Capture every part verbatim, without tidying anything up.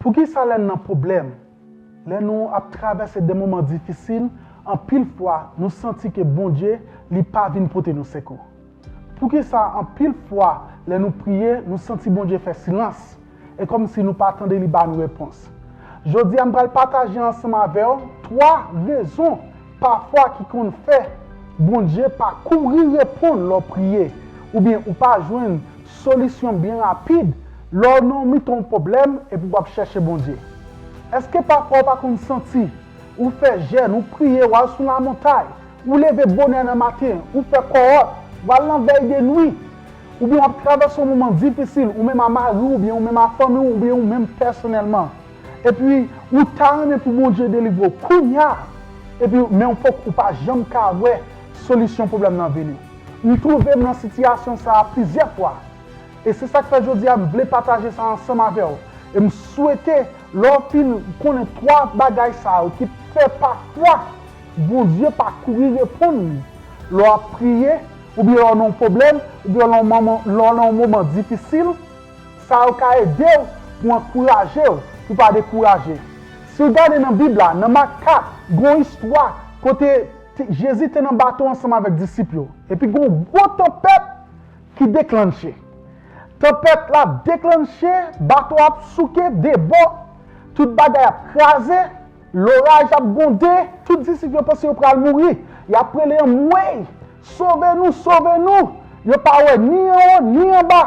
Poukisa lè n nan pwoblèm, lè nou ap travèse de moman difisil, anpil fwa nou santi ke Bondye li pa vin pote nou sekou? Poukisa anpil fwa lè nou priye, nou santi Bondye fè silans? E kòmsi nou pa tande li ba nou repons. Jodi a, m pral pataje ansanm avè w twa rezon pafwa ki konn fè Bondye pa kouri reponn lè w priye, oubyen ou pa jwenn solisyon byen rapid lè w nan mitan yon pwoblèm epi w ap chèche Bondye. Èske pafwa w pa konn santi ou fè jèn, ou priye, w al sou lamontay, ou leve bonè nan maten, ou fè kòwòt, w al nan vèy de nwi, oubyen w ap travèse yon moman difisil, ou menm a mari w, oubyen ou menm a fanmi w, oubyen ou menm pèsonèlman. Epi, ou ta renmen pou Bondye delivre w kounye a, epi, men w fòk ou pa janm ka wè solisyon pwoblèm nan vini. M twouve m nan sitiyasyon sa a plizyè fwa. E se sa k fè jodi a m vle pataje sa ansanm avè w. E m swete lè w fin konnen twa bagay sa yo ki fè pafwa Bondye pa kouri reponn lè w ap priye, oubyen lè w nan yon pwoblèm, oubyen lè w nan yon moman, lè w nan yon moman difisil, sa yo ka ede w pou ankouraje w, pou pa dekouraje. Si w gade nan Bib la, nan Mak kat, gen yon istwa kote te- Jezi te nan bato ansanm avèk disip yo. Epi gen yon gwo tanpèt ki deklanche. Tanpèt la deklanche, bato ap souke de bò, tout bagay ap kraze, loraj ap gwonde, tout disip yo panse yo pral mouri. Y ap rele anmwey, sove nou, sove nou! Yo pa wè ni anwo, ni anba.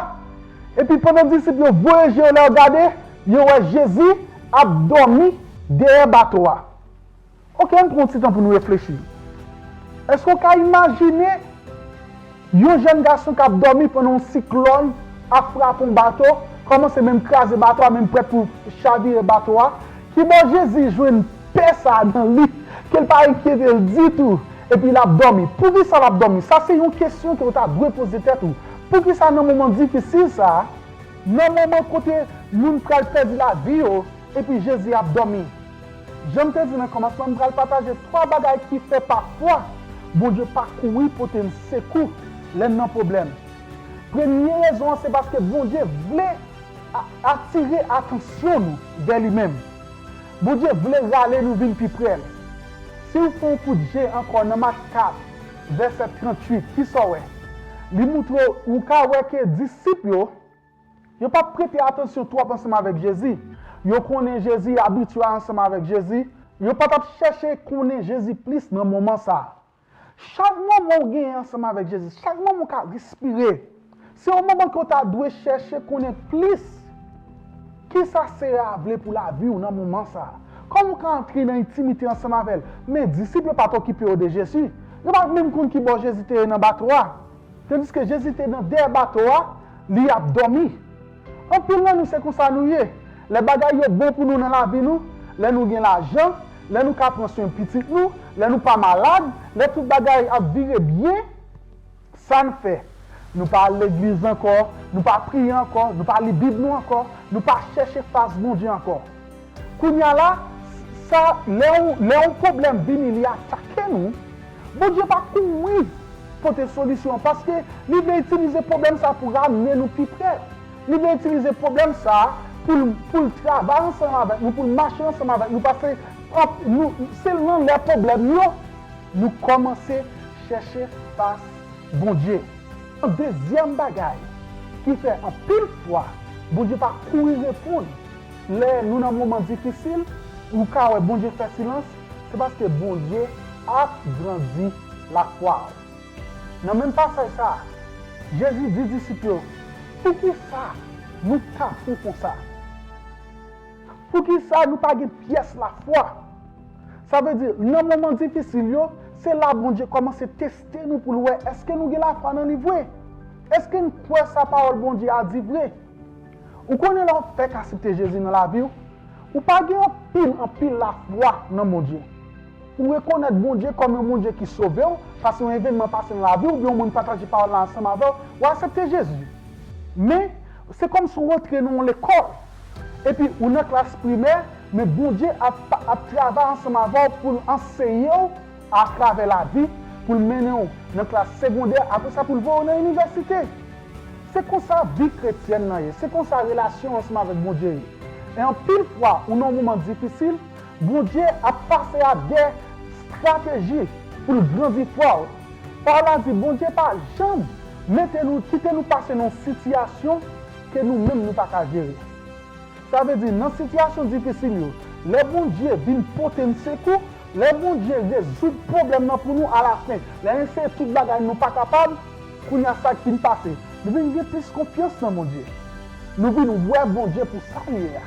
Epi pandan disip yo voye je yo lè yo gade, yo wè Jezi ap dòmi dèyè bato a. Ok, ann pran yon ti tan pou nou reflechi. Èske w ka imajine yon jèn gason k ap dòmi pandan yon siklòn ap frape yon bato, kòmanse menm kraze bato a, menm prèt pou chavire bato a? Kibò Jezi jwenn pè sa a nan li, ke l pa enkyete l ditou, epi l ap dòmi? Poukisa l ap dòmi? Sa se yon kesyon ke w ta dwe poze tèt ou. Poukisa nan moman difisil sa a, nan moman kote moun pral pèdi lavi yo, epi Jezi ap dòmi? Jan m te di nan kòmansman, m pral pataje twa bagay ki fè pafwa Bondye pa kouri pote n sekou lè n nan pwoblèm. Premye rezon an se paske Bondye vle a- atire atansyon nou vè li menm. Bondye vle rale nou vin pi pre l. Si w fè yon kout je ankò nan Mak kat, vèsè tranntuit, kisa w wè? Li montre w, ou ka wè ke disip yo, yo pa t prete atansyon twòp ansanm avèk Jezi. Yo konnen Jezi, abitye ansanm avèk Jezi. Yo pa t ap chèche konnen Jezi plis nan moman sa a. Chak moman w genyen ansanm avèk Jezi, chak moman w ka respire, se yon moman ke w ta dwe chèche konnen plis kisa Seyè a vle pou lavi w nan moman sa a. Kòman w ka antre nan entimite ansanm avè l? Men disip yo pa t okipe yo de Jezi. Yo pa t menm konn kibò Jezi te ye nan bato a. Tandiske Jezi te nan dèyè bato a, li ap dòmi. Anpil nan nou se konsa nou ye. Lè bagay yo bon pou nou nan lavi nou, lè nou gen lajan, lè nou ka pran swen pitit nou, lè nou pa malad, lè tout bagay ap vire byen, sa n fè? Nou pa al legliz ankò, nou pa priye ankò, nou pa li Bib nou ankò, nou pa chèche fas Bondye ankò. Kounye a la, sa, lè yon, lè yon pwoblèm vini, li atake nou, Bondye pa kouri pote solisyon an, paske li vle itilize pwoblèm sa pou ramne nou pi pre. Li vle itilize pwoblèm sa pou l, pou l travay ansanm avèk nou, pou l mache ansanm avèk nou, paske an- nou, se nan lè pwoblèm yo, nou kòmanse chèche fas Bondye. Yon dezyèm bagay ki fè anpil fwa Bondye pa kouri reponn lè nou nan moman difisil, ou ka wè Bondye fè silans, se paske Bondye ap grandi lafwa w. Nan menm pasaj sa a, Jezi di disip yo, poukisa nou kapon konsa? Poukisa nou pa gen pyès lafwa? Sa vle di, nan moman difisil yo, se la Bondye kòmanse teste nou pou l wè èske nou gen lafwa nan li vre. Èske n kwè sa pawòl Bondye a di vre? Ou konnen lè w fèk asepte Jezi nan lavi w, ou pa gen anpil, anpil lafwa nan Bondye. Ou rekonèt Bondye kòm yon Bondye ki sove w, paske yon evènman pase nan lavi w, oubyen yon moun pataje pawòl la ansanm avè w, w aksepte Jezi. Men, se kòmsi w rantre nan yon lekòl, epi ou nan klas primè, men Bondye ap, ap travay ansanm avè w pou l anseye w atravè lavi, pou l mennen w nan klas segondè, apre sa pou l voye w nan inivèsite. Se konsa vi kretyèn nan ye, se konsa relasyon ansanm avèk Bondye ye. E anpil fwa, ou nan yon moman difisil, Bondye ap pase a de estrateji pou l grandi fwa w. Pawòl la di, Bondye pa janm mete nou, kite nou pase nan yon sitiyasyon ke nou menm nou pa ka jere. Sa vle di, nan sitiyasyon difisil yo, lè Bondye vin pote n sekou, lè Bondye rezoud pwoblèm nan pou nou alafen, lè n eseye tout bagay nou pa kapab, kounye a sa k vin pase? Nou vin gen plis konfyans nan Bondye. Nou vin wè Bondye pou sa l ye a.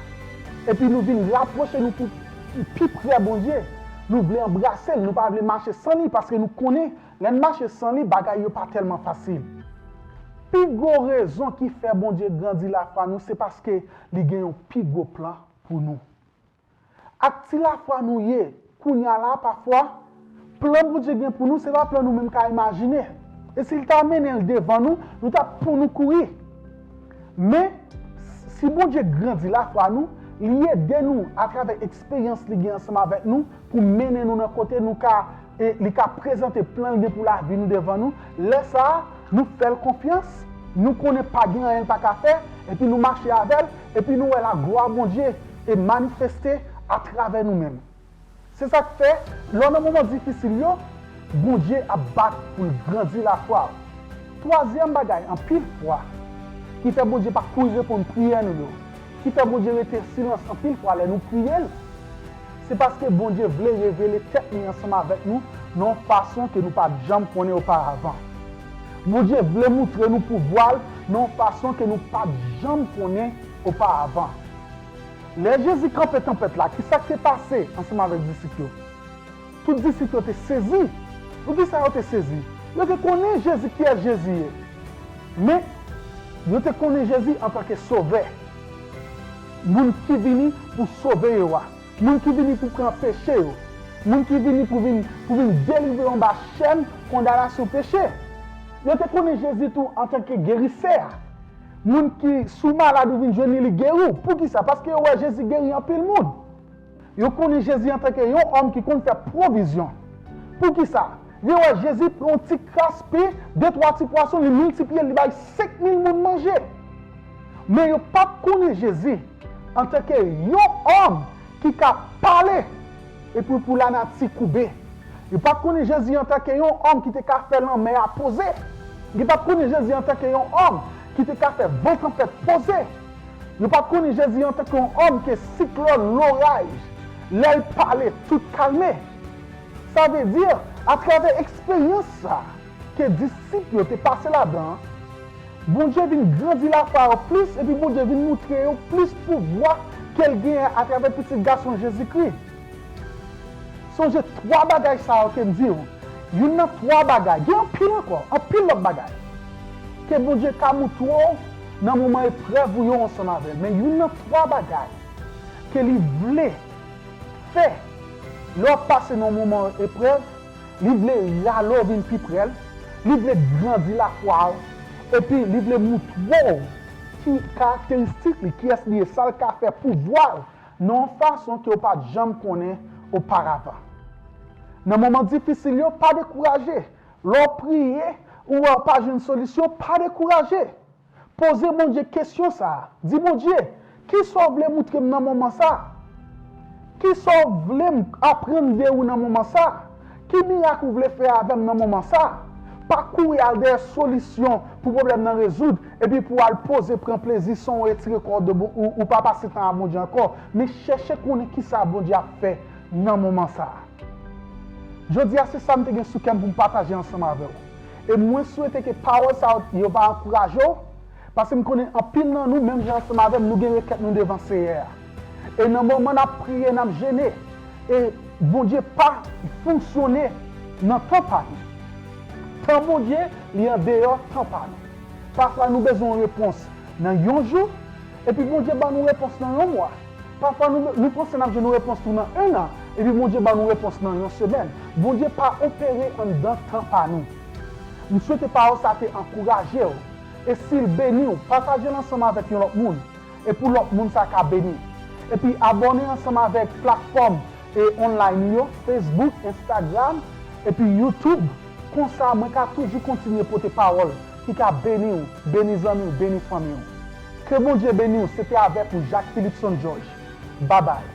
Epi nou vin rapwoche nou pou pi pre Bondye. Nou vle anbrase l, nou pa vle mache san li paske nou konnen lè n mache san li, bagay yo pa tèlman fasil. Pi gwo rezon ki fè Bondye grandi lafwa nou, se paske li gen yon pi gwo plan pou nou. Ak ti lafwa nou ye kounye a la, pafwa, plan Bondye gen pou nou, se pa plan nou menm ka imajine. E si l ta mennen l devan nou, nou t ap pou nou kouri. Men, si Bondye grandi lafwa nou, li ede nou atravè eksperyans li gen ansanm avèk nou pou mennen nou nan kote nou ka, e li ka prezante plan l gen pou lavi nou devan nou. Lè sa a, nou fè l konfyans, nou konnen pa gen anyen l pa ka fè, epi nou mache avè l, epi nou wè laglwa Bondye e manifeste atravè nou menm. Se sa k fè, lè w nan moman difisil yo, Bondye ap bat pou l grandi lafwa w. Twazyèm bagay, anpil fwa, ki fè Bondye pa kouri reponn priyè nou yo, ki fè Bondye rete silans anpil fwa lè nou priye l, se paske Bondye vle revele tèt li ansanm avèk nou nan yon fason ke nou pa t janm konnen oparavan. Bondye vle moutre nou pouvwa l nan yon fason ke nou pa t janm konnen oparavan. Lè Jezi kanpe tanpèt la, ki sa k te pase ansanm avèk disip yo? Tout disip yo te sezi. Poukisa yo te sezi? Yo te konnen Jezi, kiyès Jezi ye. Men, yo te konnen Jezi antanke Sovè. Moun ki vini pou sove yo a. Moun ki vini pou pran peche yo. Moun ki vini pou vin, pou vin delivre yo anba chèn kondanasyon peche. Yo te konnen Jezi tou antanke gerisè a. Moun ki sou malad ou vin jwenn li, li geri w. Poukisa? Paske yo wè Jezi geri anpil moun. Yo konnen Jezi antanke yon òm ki konn fè pwovizyon. Poukisa? Yo wè Jezi pran yon ti kras pen, de twa ti pwason, li miltipliye l, li bay senk mil moun manje. Men yo pa t konnen Jezi antanke yon òm ki ka pale epi pou lanati koube. Yo pa t konnen Jezi antanke yon òm ki te ka fè lanmè a poze. Yo pa t konnen Jezi antanke yon òm ki te ka fè van tanpèt poze. Yo pa t konnen Jezi antanke yon òm ke siklòn, loraj, lè l pale, tout kalme. Sa vle di, atravè eksperyans sa a ke disip yo te pase ladan an, Bondye vin grandi lafwa yo plis, epi Bondye vin moutre yo plis pouvwa ke l genyen atravè Pitit Gason l, Jezikri. Sonje twa bagay sa yo ke m di w. Youn nan twa bagay, gen anpil ankò, anpil lòt bagay ke Bondye ka moutre w nan moman eprèv ou yo ansanm avè l. Men youn nan twa bagay ke li vle fè lè w ap pase nan yon moman eprèv, li vle rale w vin pi pre l, li vle grandi lafwa w, epi li vle moutre w ki karakteristik li, kiyès li ye, sa l ka fè, pouvwa l, nan yon fason ke w pa t janm konnen oparavan. Nan moman difisil yo, pa dekouraje. Lè w priye, ou wè w pa jwenn solisyon, pa dekouraje. Poze Bondye kesyon sa a. Di, Bondye, kisa w vle moutre m nan moman sa a? Kisa w vle m aprann de ou nan moman sa a? Ki mirak ou vle fè avè m nan moman sa a? Pa kouri al dèyè solisyon pou pwoblèm nan rezoud, epi pou w al poze, pran plezi san w retire kò w de bon, ou, ou pa pase tan ak Bondye ankò. Men chèche konnen kisa Bondye ap fè nan moman sa a. Jodi a, se sa m te gen sou kè m pou m pataje ansanm avè w. E mwen swete ke pawòl sa yo, yo va ankouraje w, paske m konnen anpil nan nou, menm jan ansanm avè m, nou gen rekèt nou devan Seyè a. E nan moman n ap priye, n ap jene, e Bondye pa fonksyone nan tan pa nou. Tan Bondye, li andeyò tan pa nou. Pafwa, nou bezwen yon repons nan yon jou, epi Bondye ban nou repons nan yon mwa. Pafwa, nou, nou panse n ap jwenn yon repons tou nan en an, epi Bondye ban nou repons nan yon semèn. Bondye pa opere anndan tan pa nou. M swete pawòl sa te ankouraje w. E si l beni w, pataje l ansanm avèk yon lòt moun. E pou lòt moun sa ka beni. Epi abòne ansanm avèk platfòm e online yo, Facebook, Instagram, epi YouTube. Konsa, mwen ka toujou kontinye pote pawòl ki ka beni w, beni zanmi w, beni fanmi w. Ke Bondye beni w, se te avèk ou Jacques Philipson Georges. Babay.